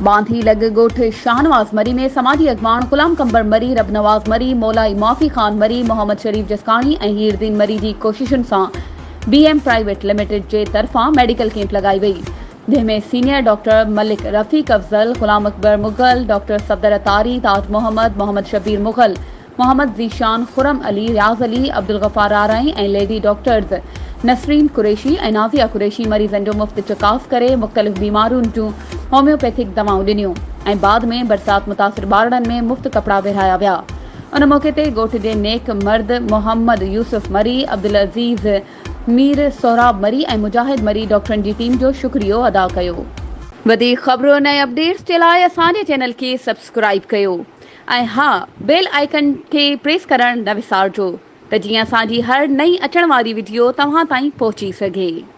ٻانڌي لڳ ڳوٺ شاهنواز مري ۾ سماجي اڳواڻ غلام قمبر مري، ربنواز مري، مولائي معافي خان مري، محمد شريف جسڪاڻي ۽ هير دين مري جي ڪوششن سان بي ايم پرائيويٽ لميٽيڊ جي طرفان ميڊيڪل ڪيمپ لڳائي وئي جنهن ۾ senior doctor Malik Rafiq Afzal, Ghulam Akbar Mughal, doctor Safdar Attari, Taj Muhammad, Muhammad Shabbir Mughal, Muhammad Zeeshan, Khurram Ali, Riaz Ali, Abdul Ghaffar Arain ۽ lady doctors Nasreen Qureshi ۽ Nazia Qureshi مريضن جو مفت چڪاس ڪري مختلف بيمارين جون homeopathic دوائون ڏنيون ۽ بعد ۾ برسات متاثر ٻارڙن ۾ مفت ڪپڙا ورهايا ويا. ان موقعي تي ڳوٺ جي نيڪ مرد محمد يوسف مري، عبدالعزيز مير، سهراب مري ۽ مجاهد مري ڊاڪٽرن جي ٽيم جو شڪريو ادا ڪيو. وڌيڪ خبرن ۽ اپڊيٽس جي لاء اسان جي چينل کي سبسڪرائيب ڪيو. ۽ ها بيل آئيڪن کي پريس ڪرڻ نه وسارجو ته جيئن اسان جي هر نئين اچڻ واري وڊيو توهان تائين پهچي سگهي.